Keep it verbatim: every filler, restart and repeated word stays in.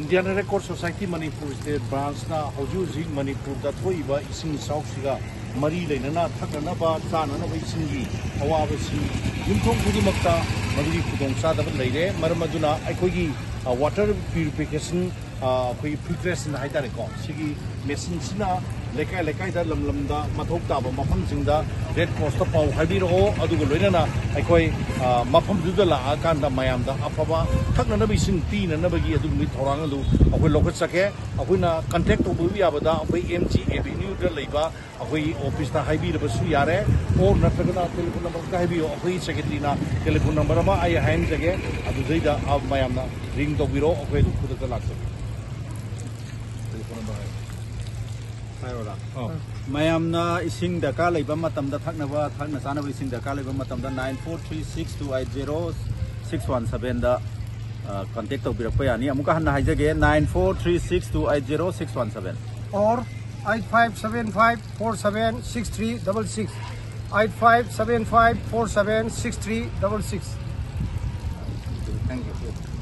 Indian Red Cross Society Manipur State Branch ꯅ ꯍꯧꯖꯤꯛ ꯍꯧꯖꯤꯛ ꯃꯅꯤꯄꯨꯔꯗ ꯊꯣꯛꯏꯕ ꯏꯁꯤꯡ ꯏꯆꯥꯎꯁꯤꯒ ꯃꯔꯤ ꯂꯩꯅꯅ ꯊꯛꯅꯅꯕ ꯆꯥꯅꯅꯕ ꯏꯁꯤꯡꯒꯤ ꯑꯋꯥꯕꯁꯤ ꯌꯨꯝꯊꯣꯡ ꯈꯨꯗꯤꯡꯃꯛꯇ ꯃꯗꯨꯒꯤ ꯈꯨꯗꯣꯡꯆꯥꯗꯕ ꯂꯩꯔꯦ꯫ ꯃꯔꯝ ꯑꯗꯨꯅ ꯑꯩꯈꯣꯏꯒꯤ water purification, ꯑꯩꯈꯣꯏꯒꯤ filtration ꯍꯥꯏꯇꯥꯔꯦꯀꯣ, ꯁꯤꯒꯤ ꯃꯦꯆꯤꯟꯁꯤꯅ ꯂꯩꯀꯥꯏ ꯂꯩꯀꯥꯏꯗ, ꯂꯝ ꯂꯝꯗ ꯃꯊꯧ ꯇꯥꯕ ꯃꯐꯝꯁꯤꯡꯗ Red Cross ꯇ ꯄꯥꯎ ꯍꯥꯏꯕꯤꯔꯛꯑꯣ꯫ ꯑꯗꯨꯒ ꯂꯣꯏꯅꯅ ꯑꯩꯈꯣꯏ ꯃꯐꯝꯗꯨꯗ ꯂꯥꯛꯑꯀꯥꯟꯗ ꯃꯌꯥꯝꯗ ꯑꯐꯕ ꯊꯛꯅꯅꯕ ꯏꯁꯤꯡ ꯄꯤꯅꯅꯕꯒꯤ ꯑꯗꯨꯒꯨꯝꯕꯒꯤ ꯊꯧꯔꯥꯡ ꯑꯗꯨ ꯑꯩꯈꯣꯏ ꯂꯧꯈꯠꯆꯒꯦ꯫ ꯑꯩꯈꯣꯏꯅ contact ꯇꯧꯕꯤꯕ ꯌꯥꯕꯗ ꯑꯩꯈꯣꯏ M G Avenue ꯗ ꯂꯩꯕ ꯑꯩꯈꯣꯏꯒꯤ office ꯇ ꯍꯥꯏꯕꯤꯔꯕꯁꯨ ꯌꯥꯔꯦ, or ꯅꯠꯇ꯭ꯔꯒꯅ telephone number ꯗ ꯍꯥꯏꯕꯤꯌꯣ꯫ ꯑꯩꯈꯣꯏꯒꯤ secretary ꯅ telephone number ꯑꯃ ꯑꯩ ꯍꯥꯏꯍꯟꯖꯒꯦ, ꯑꯗꯨꯗꯩꯗ ꯃꯌꯥꯝꯅ ring ꯇꯧꯕꯤꯔꯣ, ꯑꯩꯈꯣꯏ ꯑꯗꯨꯝ ꯈꯨꯗꯛꯇ ꯂꯥꯛꯆꯒꯦ꯫ Telephone number ꯍꯥꯏꯔꯣ꯫ ꯃꯌꯥꯝꯅ ꯏꯁꯤꯡ ꯗꯔꯀꯥꯔ ꯂꯩꯕ ꯃꯇꯝꯗ, ꯊꯛꯅꯕ, ꯊꯛꯅ ꯆꯥꯅꯕ ꯏꯁꯤꯡ ꯗꯔꯀꯥꯔ ꯂꯩꯕ ꯃꯇꯝꯗ nine four three six two eight zero six one seven ꯗ contact ꯇꯧꯕꯤꯔꯛꯄ ꯌꯥꯅꯤ꯫ ꯑꯃꯨꯛꯀ ꯍꯟꯅ ꯍꯥꯏꯖꯒꯦ, nine four three six two eight zero six one seven. Or eight five seven five four seven six three double six, eight five seven five four seven six three double six. Thank you.